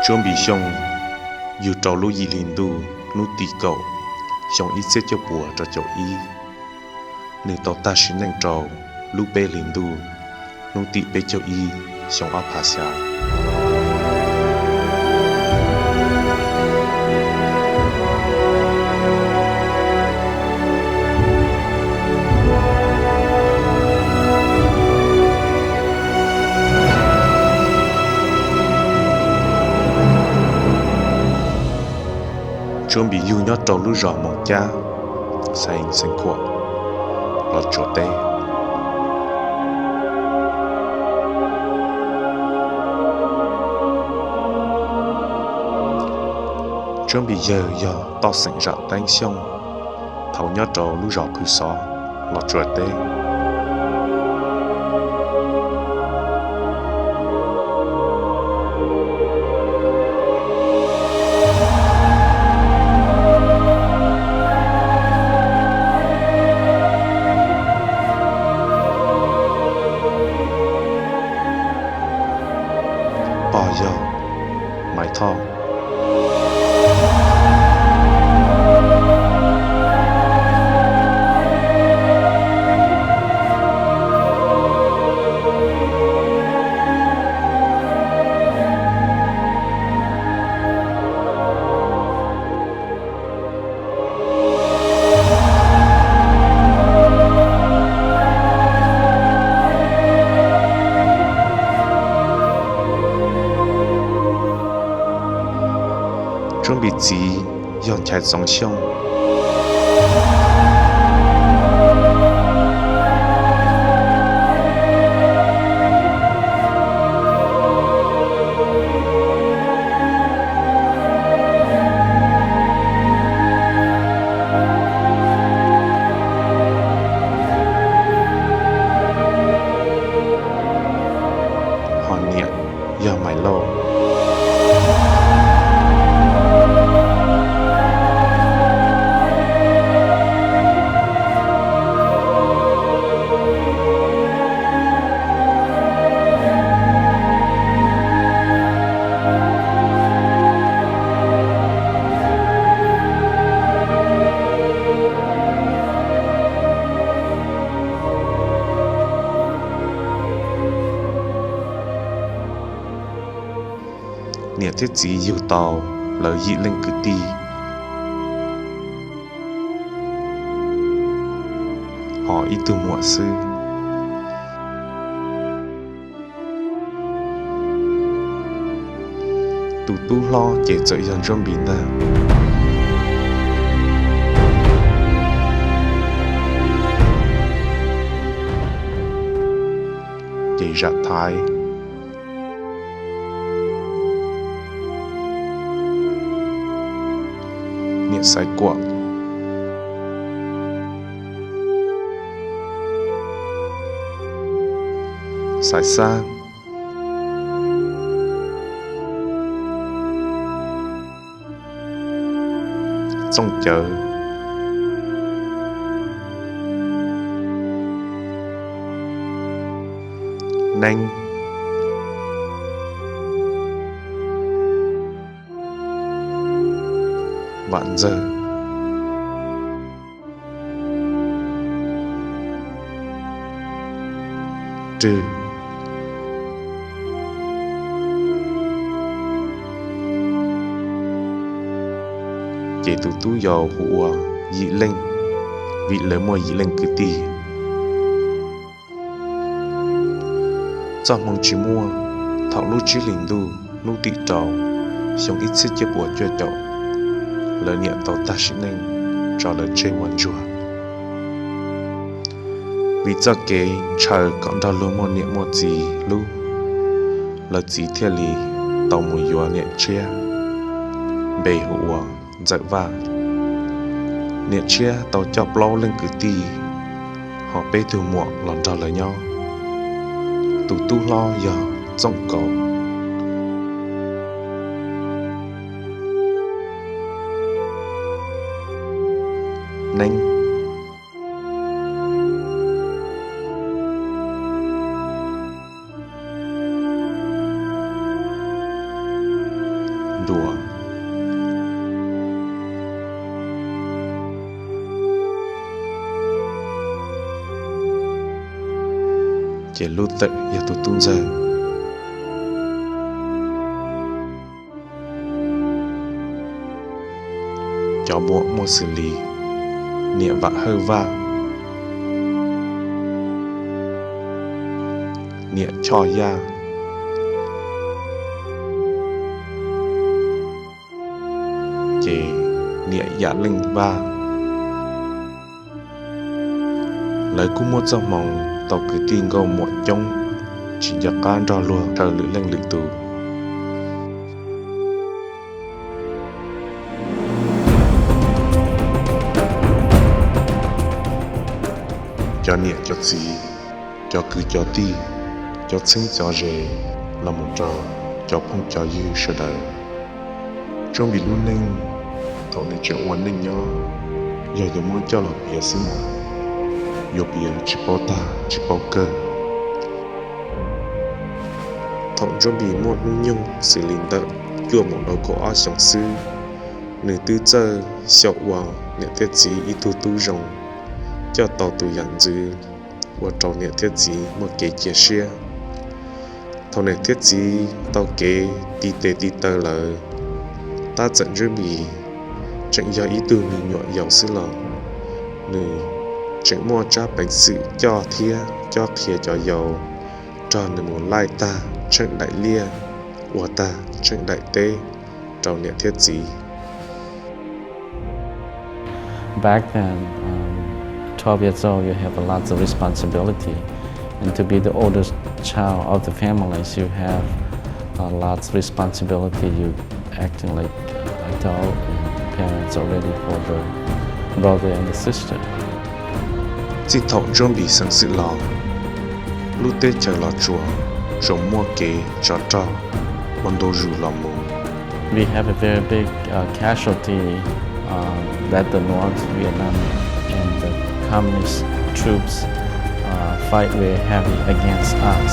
Tshuab Npis Xyooj yug rau lub yim hli ntuj hnub tim kaum xyoo ib txhiab cuaj puas rau caum ib. Nws tau tag sim neej rau lub peb hlis ntuj hnub tim peb caug ib xyoo ob phav xya. Tshuab Npis yug nyob rau lub zos Moos Cab, xeev Xeev Khuam, Los Tsuas teb. Tshuab Npis yawg yog Toj Xeem Zam Teeb Xyooj, thaum nyob rau lub zos Phwv Xov, Los Tsuas teb. Pog yog Maiv Thoj. Tshuab Npis txiv yog Nchaiv Txoov Xyooj. Ho niam yog Maiv Lauj. Niam thiab txiv yug tau lawv yim leej kwv tij, ho ib tug muam xwb. Tus tub hlob ces txawm yog Ntsuab Npis ntag. Ces Zam Thaiv, niam Xaiv Kuam, Xaiv Xab, Txooj Cawv, Neeb, Vam Ntxawg, Rwg. Ces tus tub yau hu ua Yim Leej, vim lawv muaj yim leej kwv tij. Txoj hmoo tsis muaj, thaum lub tsib hlis ntuj hnub tim rau xyoo ib txhiab cuaj puas cuaj caum, lawv niam tau tag sim neej tso lawv tseg ua ntsuag. Vim txoj kev ntshaw kom nrog luag muaj niam muaj txiv hlub, lawv txiv thiaj li tau mus yuav niam tshiab, npe hu ua Ntxawm Vaj. Niam tshiab tau coj plaub leej kwv tij, ho peb tug muam los nrog lawv nyob. Tus tub hlob yog Txooj Kaus, Neeb. ces Lub Tawm yog tus tub ntxawg. Cov muam muaj xws li niam Vam Hawj Vaj, niam Choj Yaj, ces niam Yam Leej Vaj. Lawv kuj muaj txoj hmoo tau kwv tij nkauj muam coob, tsis nco qab nrog luag chaw lwm leej lwm tus. Cov niam cov txiv, cov kwv cov tij, cov txheeb cov ze, los mus rau cov phooj cov ywg sawv daws, Ntsuab Npis lub neej thaum nws tseem ua neej nyob, yog yuav muab coj los piav xwb mas yuav piav tsis paub tag tsis paub kawg. Thaum Ntsuab Npis muaj hnub nyoog xws li ntawm cuaj mus rau kaum ob xyoos xwb, nws twb txawj xyaum ua niam thiab txiv ib tug tub zoo, coj tau tus yam ntxwv ua rau niam thiab txiv muaj kev cia siab. Thaum niam thiab txiv tau kev ti tes ti taw lawm, tab txawm Ntsuab Npis tseem yog ib tug me nyuam yaus xwb los nws tseem muaj tsab peev xwm coj thiab cob qhia cov yaus nrog nws mus laij tag tsheej daim liaj, ua tag tsheej daim teb rau niam thiab txiv. Back then, um, twelve years old, you have a lots of responsibility. And to be the oldest child of the families, you have uh, lots of responsibility. You acting like adult and parents already for the brother and the sister. Txij thaum Ntsuab Npis xeev xwm los, lub teb chaws Los Tsuas tsuas muaj kev tsov rog ua ntu zus los mus. We have a very big uh, casualty uh, that the North Vietnam and the communist troops uh, fight very heavy against us.